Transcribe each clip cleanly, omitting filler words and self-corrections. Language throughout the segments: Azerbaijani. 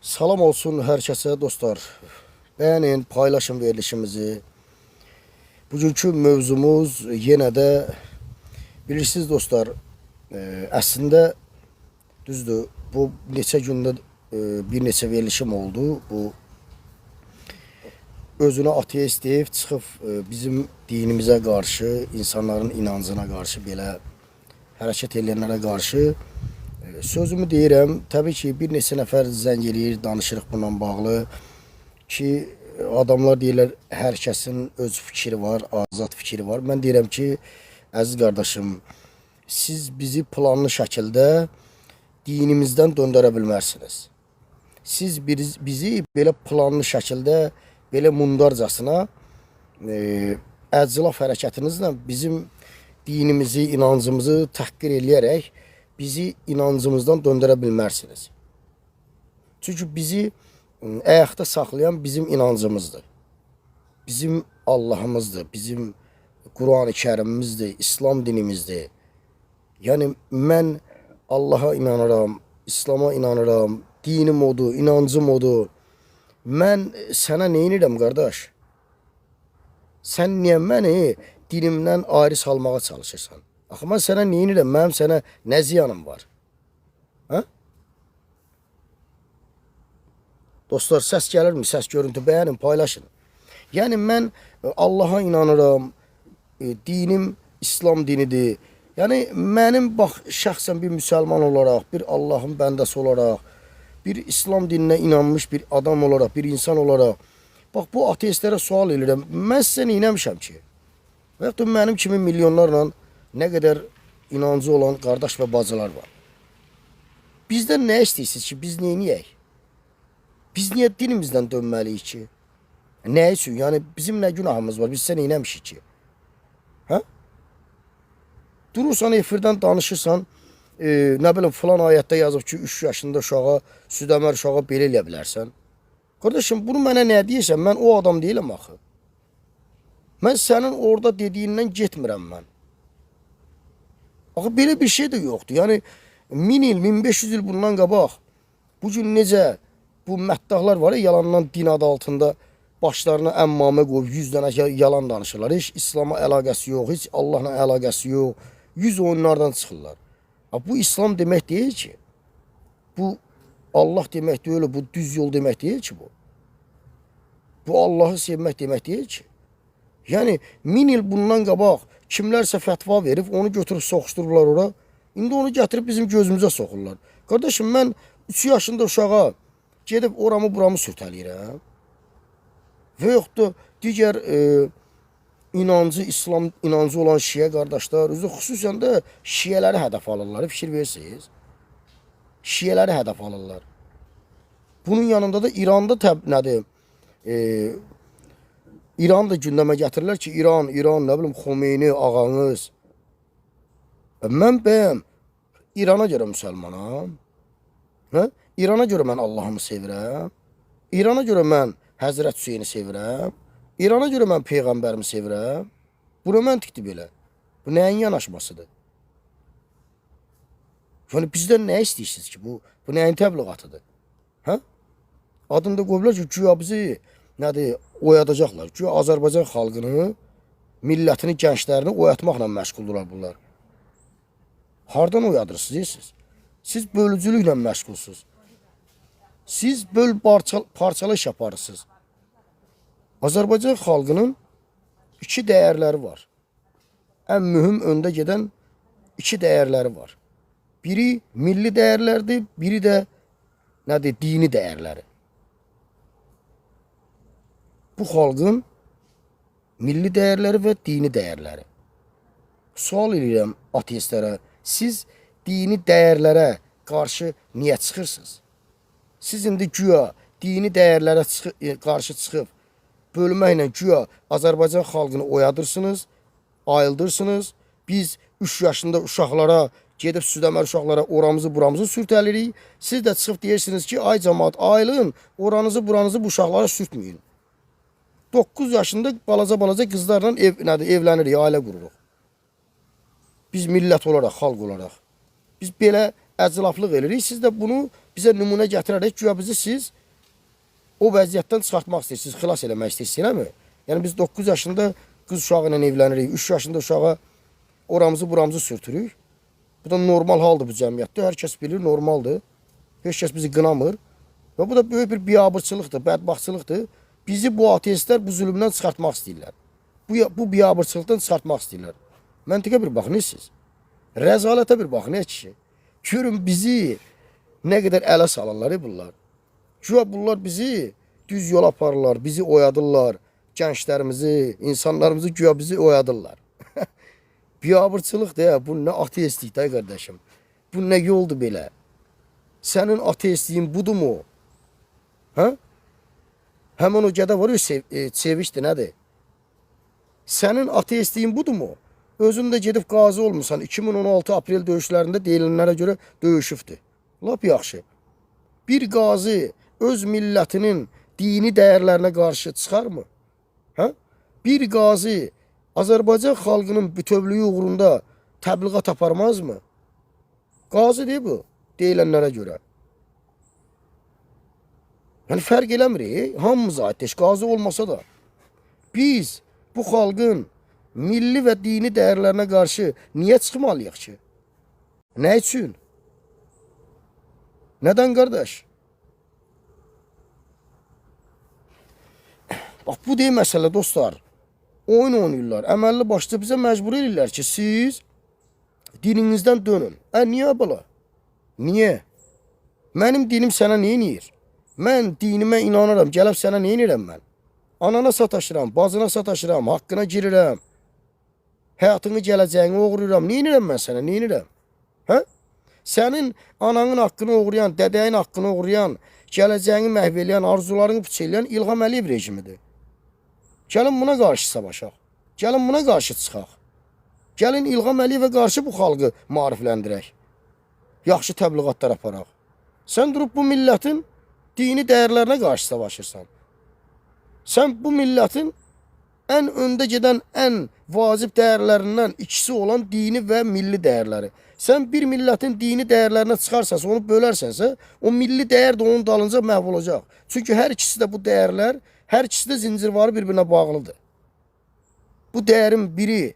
Salam olsun hər kəsə dostlar. Bəyənin, paylaşın verilişimizi. Bugünkü mövzumuz yenə də bilirsiniz dostlar, əslində düzdür, bu neçə gündə bir neçə verilişim oldu. Bu özünə ateist deyib çıxıb bizim dinimizə qarşı, insanların inancına qarşı belə hərəkət edənlərə qarşı sözümü deyirəm. Təbii ki, bir neçə nəfər zəng eləyir, danışırıq bununla bağlı ki, adamlar deyirlər hər kəsin öz fikri var, azad fikri var. Mən deyirəm ki, əziz qardaşım, siz bizi planlı şəkildə dinimizdən döndərə bilməzsiniz. Siz bizi belə planlı şəkildə, belə mundarcasına əclaf hərəkətinizlə bizim dinimizi, inancımızı təhqir eləyərək bizi inancımızdan döndərə bilməzsiniz. Çünki bizi ayaqda saxlayan bizim inancımızdır. Bizim Allahımızdır, bizim Qurani Kərimimizdir, İslam dinimizdir. Yəni mən Allaha inanıram, İslama inanıram, dinim odur, inancım odur. Mən sənə nə edirəm qardaş? Sən niyə məni dinimdən ayrı salmağa çalışırsan? Axı mən sənə nə edirəm? Mənim sənə nə ziyanım var? Hə? Dostlar, səs gəlirmi? Səs görüntü bəyənin, paylaşın. Yəni mən Allaha inanıram, dinim İslam dinidir. Yəni mənim bax şəxsən bir müsəlman olaraq, bir Allahın bəndəsi olaraq, bir İslam dininə inanmış bir adam olaraq, bir insan olaraq, bax bu ateistlərə sual eləyirəm. Mən sizə nə eləmişəm ki? Və yaxud da mənim kimi milyonlarla nə qədər inancı olan qardaş və bacılar var. Bizdən nə istəyirsiniz ki, biz nə eləyək? Biz niyə dinimizdən dönməliyik ki? Nə üçün? Yəni bizim nə günahımız var? Biz sizə nə eləmişik ki? Hə? Durursan efirdən danışırsan, nə bilim filan ayətdə yazıb ki, 3 yaşında uşağa, südəmər uşağa belə eləyə bilərsən. Qardaşım, bunu mənə nə deyirsən? Mən o adam deyiləm axı. Mən sənin orada dediyindən getmirəm mən. Axı belə bir şey də yoxdur. Yəni 1000 il, 1500 il bundan qabaq bu gün necə bu məttahlar var ya, yalandan din adı altında başlarına əmmamə qoyub 100 dənə yalan danışırlar. Heç İslama əlaqəsi yox, heç Allahla əlaqəsi yox. 100 oyunlardan çıxırlar. Ha, bu İslam demək deyil ki. Bu Allah demək deyil, bu düz yol demək deyil ki bu. Bu Allahı sevmək demək deyil ki. Yəni 1000 il bundan qabaq kimlərsə fətva verib, onu götürüb soxuşdururlar ora. İndi onu gətirib bizim gözümüzə soxurlar. Qardaşım, mən 3 yaşında uşağa gedib oramı buramı sürtələyirəm. Və yoxud da digər inancı, İslam inancı olan şiə qardaşlar, özü xüsusən də şiələri hədəf alırlar. Fikir verirsiniz. Şiələri hədəf alırlar. Bunun yanında da İranda nədir? İran da gündəmə gətirirlər ki, İran, İran, nə bilim, Xomeyni ağanız. Mən bəyəm İrana görə müsəlmanam. Hə? İrana görə mən Allahımı sevirəm. İrana görə mən Həzrət Hüseyni sevirəm. İrana görə mən peyğəmbərimi sevirəm. Bu nə məntiqdir belə? Bu nəyin yanaşmasıdır? Yəni bizdən nə istəyirsiniz ki? Bu nəyin təbliğatıdır? Hə? Adını da qoyublar ki, güya bizi nədir, oyadacaqlar. Güya Azərbaycan xalqını, millətini, gənclərini oyatmaqla məşğuldurlar bunlar. Hardan oyadırsınız siz? Siz bölücülüklə məşğulsunuz. Siz böl parçala iş aparırsınız. Azərbaycan xalqının iki dəyərləri var. Ən mühüm öndə gedən iki dəyərləri var. Biri milli dəyərlərdir, biri də nədir, dini dəyərləri. Bu xalqın milli dəyərləri və dini dəyərləri. Sual eləyirəm ateistlərə, siz dini dəyərlərə qarşı niyə çıxırsınız? Siz indi güya dini dəyərlərə qarşı çıxıb bölməklə güya Azərbaycan xalqını oyadırsınız, ayıldırsınız. Biz 3 yaşında uşaqlara gedib südəmər uşaqlara oramızı buramızı sürtəlirik. Siz də çıxıb deyirsiniz ki, ay cəmaat ayılın, oranızı buranızı bu uşaqlara sürtməyin. 9 yaşında balaca-balaca qızlarla nədir, evlənirik, ailə qururuq. Biz millət olaraq, xalq olaraq. Biz belə əclaflıq eləyirik. Siz də bunu bizə nümunə gətirərək güya bizi siz o vəziyyətdən çıxartmaq istəyirsiniz, xilas eləmək istəyirsiniz, eləmi? Yəni biz 9 yaşında qız uşağı ilə evlənirik, 3 yaşında uşağa oramızı buramızı sürtürük. Bu da normal haldır bu cəmiyyətdə. Hər kəs bilir, normaldır. Heç kəs bizi qınamır. Və bu da böyük bir biabırçılıqdır, bədbəxtçılıqdır. Bizi bu ateistlər bu zülmdən çıxartmaq istəyirlər. Bu biabırçılıqdan çıxartmaq istəyirlər. Məntiqə bir baxın siz. Rəzalətə bir baxın ey kişi. Görün bizi nə qədər ələ salırlar bunlar. Güya bunlar bizi düz yola aparırlar, bizi oyadırlar. Gənclərimizi, insanlarımızı güya bizi oyadırlar. Biabırçılıqdır ya, bu nə ateistlik day qardaşım. Bu nə yoldur belə? Sənin ateistliyin budurmu? Hə? Həmin o gədə var ya, Çevikdir, nədir? Sənin ateistliyin budurmu? Özün də gedib qazi olmusan. 2016 aprel döyüşlərində deyilənlərə görə döyüşübdür. Lap yaxşı. Bir qazi öz millətinin dini dəyərlərinə qarşı çıxarmı? Hə? Bir qazi Azərbaycan xalqının bütövlüyü uğrunda təbliğat aparmazmı? Qazi deyil bu, deyilənlərə görə. Yəni fərq eləmir, hamımız ateş, qazi olmasa da. Biz bu xalqın milli və dini dəyərlərinə qarşı niyə çıxmalıyıq ki? Nə üçün? Nədən qardaş? Bax bu deyil məsələ dostlar. Oyun oynayırlar. Əməlli başlı bizə məcbur edirlər ki, siz dininizdən dönün. Niyə bala? Niyə? Mənim dinim sənə nə eləyir? Mən dinimə inanıram. Gəlib sənə nə eləyirəm mən? Anana sataşıram, bacına sataşıram, haqqına girirəm. Həyatını, gələcəyini oğurlayıram. Nə eləyirəm mən sənə? Nə eləyirəm? Hə? Sənin ananın haqqını oğurlayan, dədəyin haqqını oğurlayan, gələcəyini məhv eləyən, arzularını puç eləyən İlham Əliyev rejimidir. Gəlin buna qarşı savaşaq. Gəlin buna qarşı çıxaq. Gəlin İlham Əliyevə qarşı bu xalqı maarifləndirək. Yaxşı təbliğatlar aparaq. Sən durub bu millətin dini dəyərlərinə qarşı savaşırsan. Sən bu millətin ən öndə gedən, ən vacib dəyərlərindən ikisi olan dini və milli dəyərləri. Sən bir millətin dini dəyərlərinə çıxarsansa, onu bölərsənsə, o milli dəyər də onun dalınca məhv olacaq. Çünki hər ikisi də bu dəyərlər, hər ikisi də zincirvarı bir-birinə bağlıdır. Bu dəyərin biri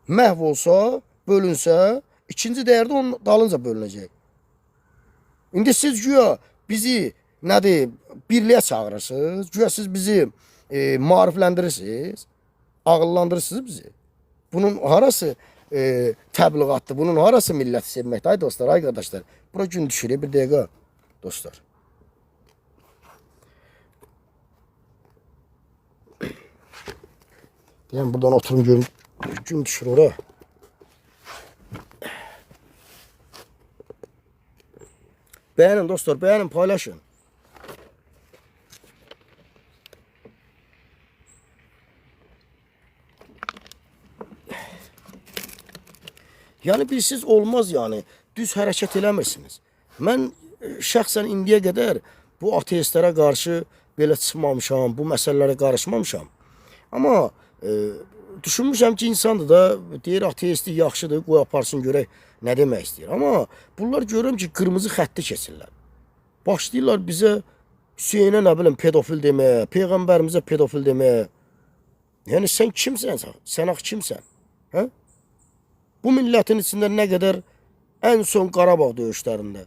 məhv olsa, bölünsə, ikinci dəyər də onun dalınca bölünəcək. İndi siz güya bizi nədir, birliyə çağırırsınız, güya siz bizi maarifləndirirsiniz, ağıllandırırsınız bizi. Bunun harası təbliğatdır, bunun harası milləti sevməkdir? Ay dostlar, ay qardaşlar, bura gün düşür, bir dəqiqə dostlar. Deyəm, buradan oturum görüm, gün düşür ora. Bəyənin dostlar, bəyənin, paylaşın. Yəni bilirsiz olmaz yəni. Düz hərəkət eləmirsiniz. Mən şəxsən indiyə qədər bu ateistlərə qarşı belə çıxmamışam, bu məsələlərə qarışmamışam. Amma düşünmüşəm ki, insandır da, deyir ateistlik yaxşıdır, qoy aparsın görək nə demək istəyir. Amma bunlar görürəm ki, qırmızı xətti keçirlər. Başlayırlar bizə Hüseynə nə bilim pedofil deməyə, peyğəmbərimizə pedofil deməyə. Yəni sən kimsən? Sən axı kimsən? Hə? Bu millətin içində nə qədər ən son Qarabağ döyüşlərində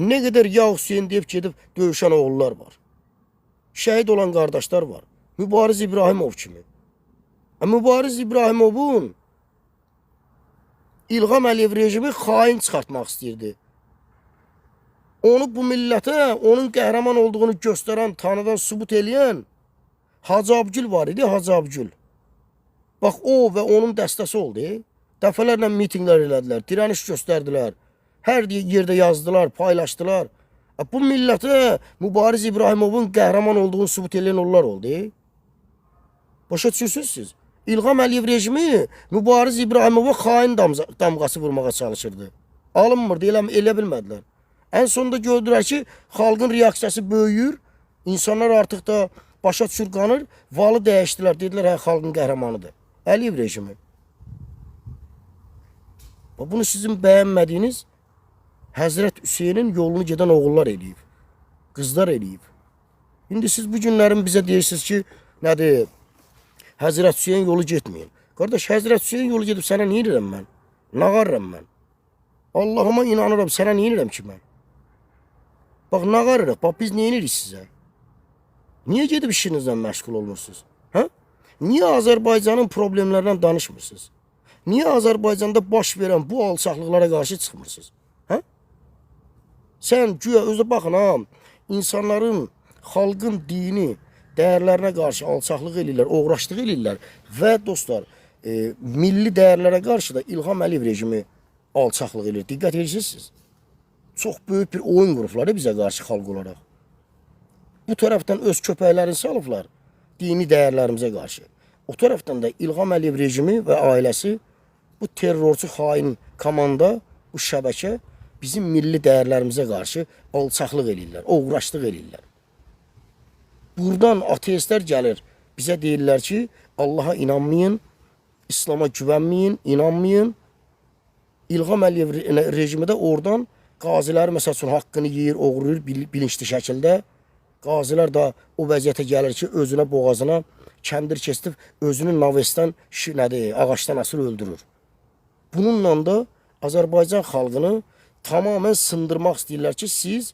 nə qədər ya Hüseyn deyib gedib döyüşən oğullar var. Şəhid olan qardaşlar var. Mübariz İbrahimov kimi. Mübariz İbrahimovun İlham Əliyev rejimi xain çıxartmaq istəyirdi. Onu bu millətə, onun qəhrəman olduğunu göstərən, tanıdan, sübut eləyən Hacı Abgül var idi, Hacı Abgül. Bax o və onun dəstəsi oldu. Dəfələrlə mitinqlər elədilər, direniş göstərdilər. Hər yerdə yazdılar, paylaşdılar. Bu millətə Mübariz İbrahimovun qəhrəman olduğunu sübut eləyən onlar oldu. Başa düşürsünüz siz? İlham Əliyev rejimi Mübariz İbrahimova xain damğası vurmağa çalışırdı. Alınmırdı, elə bilmədilər. Ən sonunda gördülər ki, xalqın reaksiyası böyüyür. İnsanlar artıq da başa düşür, qanır. Valı dəyişdilər, dedilər, hə, xalqın qəhrəmanıdır. Əliyev rejimi. Bunu sizin bəyənmədiyiniz Həzrət Hüseynin yolunu gedən oğullar eləyib. Qızlar eləyib. İndi siz bu günlərin bizə deyirsiniz ki, nədir? Həzrət Hüseyn yolu getməyin. Qardaş, Həzrət Hüseyn yolu gedib sənə nə edirəm mən? Nağarıram mən. Allahıma inanıram, sənə nə edirəm ki mən? Bax, nağarırıq. Bax, biz nə edirik sizə? Niyə gedib işinizlə məşğul olmursunuz? Hə? Niyə Azərbaycanın problemlərindən danışmırsınız? Niyə Azərbaycanda baş verən bu alçaqlıqlara qarşı çıxmırsınız? Hə? Sən güya özə baxın ha, insanların, xalqın dini dəyərlərinə qarşı alçaqlıq eləyirlər, oğraşlıq eləyirlər və dostlar, milli dəyərlərə qarşı da İlham Əliyev rejimi alçaqlıq eləyir. Diqqət edirsiniz siz. Çox böyük bir oyun qurublar bizə qarşı xalq olaraq. Bu tərəfdən öz köpəklərini salıblar dini dəyərlərimizə qarşı. O tərəfdən də İlham Əliyev rejimi və ailəsi bu terrorçu xain komanda, bu şəbəkə bizim milli dəyərlərimizə qarşı alçaqlıq eləyirlər, oğraşlıq eləyirlər. Buradan ateistlər gəlir, bizə deyirlər ki, Allaha inanmayın, İslama güvənməyin, inanmayın. İlham Əliyev rejimi də oradan qaziləri məsəl üçün haqqını yeyir, oğurlayır bilinçli şəkildə. Qazilər də o vəziyyətə gəlir ki, özünə boğazına kəndir kesib özünü navesdən, nədir, ağacdan asır öldürür. Bununla da Azərbaycan xalqını tamamilə sındırmaq istəyirlər ki, siz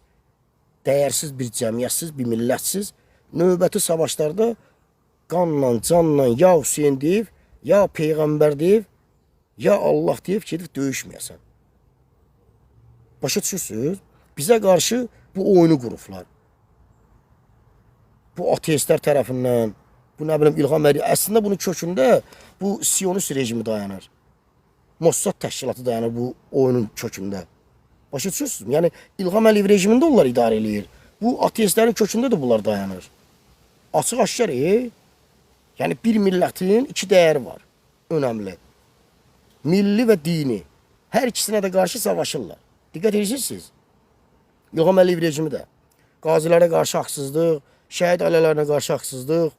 dəyərsiz bir cəmiyyətsiz, bir millətsiz, növbəti savaşlarda qanla, canla ya Hüseyn deyib, ya Peyğəmbər deyib, ya Allah deyib gedib döyüşməyəsən. Başa düşürsünüz? Bizə qarşı bu oyunu qurublar. Bu ateistlər tərəfindən, bu nə bilim İlham Əliyev, əslində bunun kökündə bu Siyonist rejimi dayanır. Mossad təşkilatı dayanır bu oyunun kökündə. Başa düşürsünüz? Yəni İlham Əliyev rejimində onlar idarə eləyir. Bu ateistlərin kökündə də bunlar dayanır. Açıq-aşkar, Yəni bir millətin iki dəyəri var. Önəmli. Milli və dini. Hər ikisinə də qarşı savaşırlar. Diqqət edirsiniz siz. İlham Əliyev rejimi də. Qazilərə qarşı haqsızlıq, şəhid ailələrinə qarşı haqsızlıq,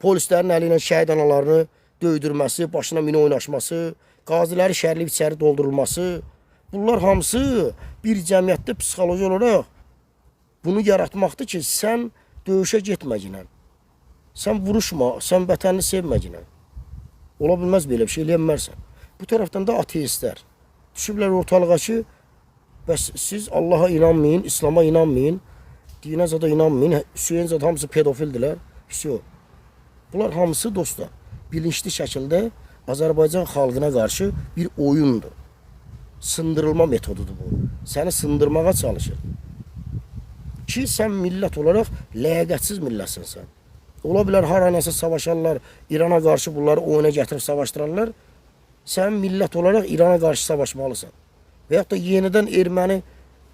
polislərin əli ilə şəhid analarını döydürməsi, başına mina oynaşması, qaziləri şərlib içəri doldurulması, bunlar hamısı bir cəmiyyətdə psixoloji olaraq bunu yaratmaqdır ki, sən döyüşə getməginə, sən vuruşma, sən vətənini sevməginə. Ola bilməz belə bir şey eləyə bilmərsən. Bu tərəfdən də ateistlər düşüblər ortalığa ki, bəs siz Allaha inanmayın, İslama inanmayın, dinə zada inanmayın, Hüseyn zada hamısı pedofildirlər. Vsyo. Bunlar hamısı dostlar, bilinçli şəkildə Azərbaycan xalqına qarşı bir oyundur. Sındırılma metodudur bu. Səni sındırmağa çalışır. Ki sən millət olaraq ləyaqətsiz millətsən sən. Ola bilər hara nəsə savaşarlar, İrana qarşı bunları oyuna gətirib savaşdırarlar. Sən millət olaraq İrana qarşı savaşmalısan. Və yaxud da yenidən erməni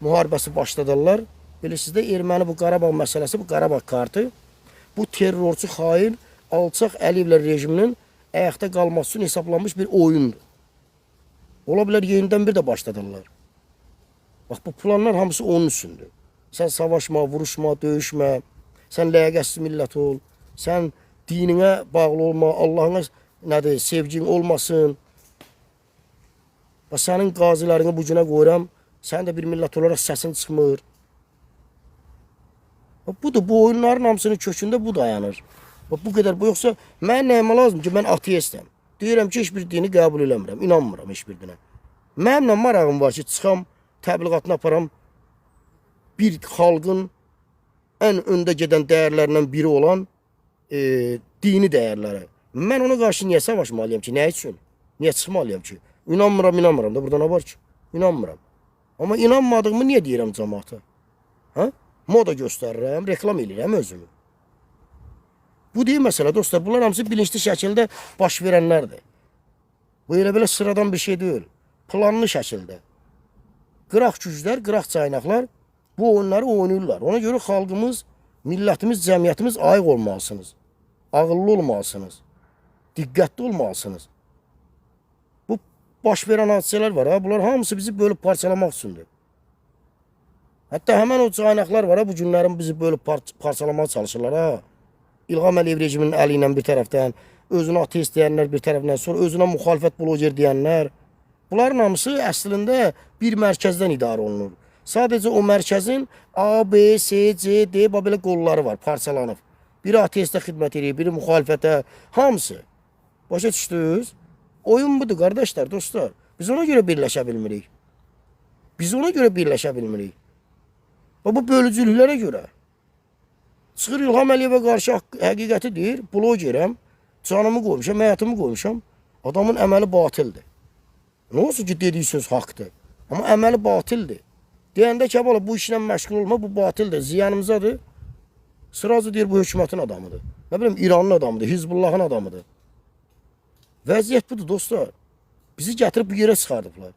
müharibəsi başladarlar. Bilirsiniz də erməni bu Qarabağ məsələsi, bu Qarabağ kartı, bu terrorçu xain alçaq Əliyevlər rejiminin ayaqda qalması üçün hesablanmış bir oyundur. Ola bilər yenidən bir də başladırlar. Bax bu planlar hamısı onun üçündür. Sən savaşma, vuruşma, döyüşmə, sən ləyaqətsiz millət ol, sən dininə bağlı olma, Allahına nədir, sevgin olmasın. Bax sənin qazilərini bu günə qoyuram, sən də bir millət olaraq səsin çıxmır. Bax, budur, bu oyunların hamısının kökündə bu dayanır. Bax bu qədər, bu yoxsa mənə nəyimə lazım ki, mən ateistəm. Deyirəm ki, heç bir dini qəbul eləmirəm, inanmıram heç bir dinə. Mənimlə marağım var ki, çıxam, təbliğatını aparam, bir xalqın ən öndə gedən dəyərlərindən biri olan dini dəyərləri. Mən ona qarşı niyə savaşmalıyam ki, nə üçün? Niyə çıxmalıyam ki? İnanmıram, inanmıram da burada nə var ki? İnanmıram. Amma inanmadığımı niyə deyirəm cəmaata? Hə? Moda göstərirəm, reklam eləyirəm özümü. Bu deyil məsələ dostlar. Bunlar hamısı bilinçli şəkildə baş verənlərdir. Bu elə belə sıradan bir şey deyil. Planlı şəkildə. Qıraq güclər, qıraq caynaqlar bu oyunları oynayırlar. Ona görə xalqımız, millətimiz, cəmiyyətimiz ayıq olmalısınız. Ağıllı olmalısınız. Diqqətli olmalısınız. Bu baş verən hadisələr var ha. Bunlar hamısı bizi bölüb parçalamaq üçündür. Hətta həmən o caynaqlar var ha, bu günlərin bizi bölüb parçalamağa çalışırlar ha. İlham Əliyev rejiminin əli ilə bir tərəfdən, özünə ateist deyənlər bir tərəfdən, sonra özünə müxalifət bloger deyənlər. Bunların hamısı əslində bir mərkəzdən idarə olunur. Sadəcə o mərkəzin A, B, C, C, D bax belə qolları var, parçalanıb. Biri ateistə xidmət edir, biri müxalifətə, hamısı. Başa düşdünüz? Oyun budur qardaşlar, dostlar. Biz ona görə birləşə bilmirik. Biz ona görə birləşə bilmirik. Və bu bölücülüklərə görə. Çıxır İlham Əliyevə qarşı həqiqəti deyir, blogerəm, canımı qoymuşam, həyatımı qoymuşam. Adamın əməli batildir. Nə olsun ki, dediyi söz haqdır. Amma əməli batildir. Deyəndə ki, bala, bu işlə məşğul olma, bu batildir, ziyanımızadır. Sıracı deyir, bu hökumətin adamıdır. Nə bilim, İranın adamıdır, Hizbullahın adamıdır. Vəziyyət budur, dostlar. Bizi gətirib bu yerə çıxardıblar.